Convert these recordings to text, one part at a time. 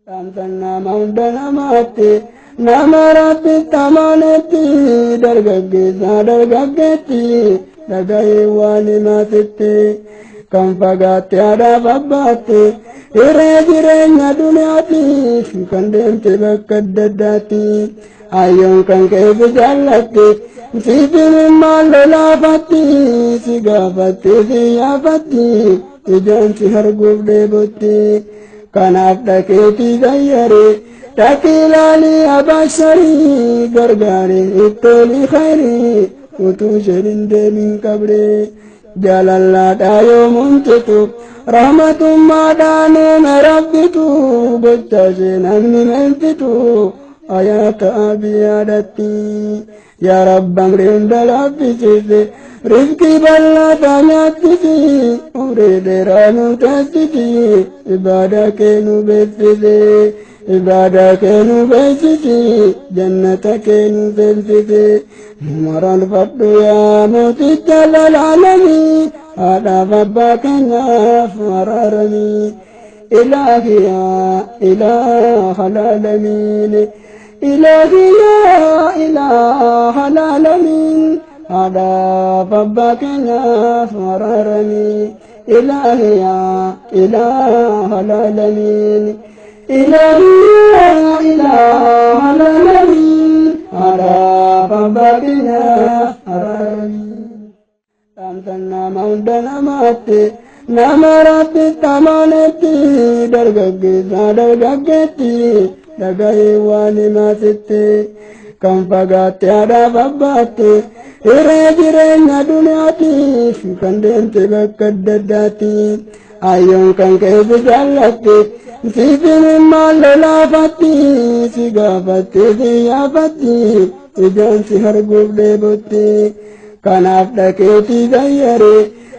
Dhaamsan nama hunda namaatti, nama Rabbitti amanetti, dargaggeessa dargaggeetti, dhagahee waan himaasitti, kan fagaatte haadhaaf abbaatti, hiree jireenya duniyaatiif kan deemte bakka adda addaatti. Ayyoon kan keessa jaallatti, siif imimmaan lolaafatti, si gaafatti si yaafatti, ijaan si arguuf dheebotti. Kanaaf dhakeetii gayyare, dhaqii ilaalii abaasharii, gargaare ittolii khayrii, utuu isheen hin deemin qabre. Jaalallaadhaa yoomuun citu, rahmatummaadhaan uume Rabbitu, gocha ishee namni menfitu, ayaata abiyyaadhatti. Yaa Rabbi amri hunda laaffisiisi, rizqii bal'aataa nyaattisi, umrii dheeraa nu taasisi, ibaadaa kee nu beeksisi, ibaadaa kee nu beeksisi, jannata kee nu seensisi. Nu mararfadhu yaa mooticha lalaalamii, haadhaaf abbaa keenyaaf araaramii. Ilaahi yaa ilaaha alaalamiin, ilaahi yaa ilaaha alaalamiin, haadhaaf abbaa keenyaaf araaramii. Ilaahi yaa ilaaha alaalamiin, ilaahi yaa ilaaha alaalamiin, haadhaaf abbaa keenyaaf araaramii. Dhaamsan nama hunda namaatti, nama Rabbitti amanetti, dargaggeessa dargaggeetti, dhagahee waan himaasitti, kan fagaatte haadhaaf abbaatti, hiree jireenya duniyaatiif kan deemte bakka adda addaatti. Ayyoon kan keessa jaallatti, siif imimmaan lolaafatti, si gaafatti si yaafatti, ijaan si arguuf dheebotti. Kanaaf dhakeetii gayyare,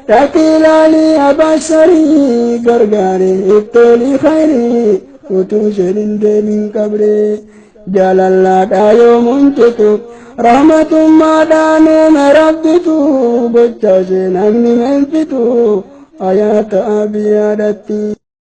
dhaqii ilaalii abaasharii, gargaare ittolii khayrii, utuu isheen hin deemin qabre. Jaalallaadhaa yoomuun citu, rahmatummaadhaan uume Rabbitu, gocha ishee namni menfitu, ayaata abiyyaadhatti.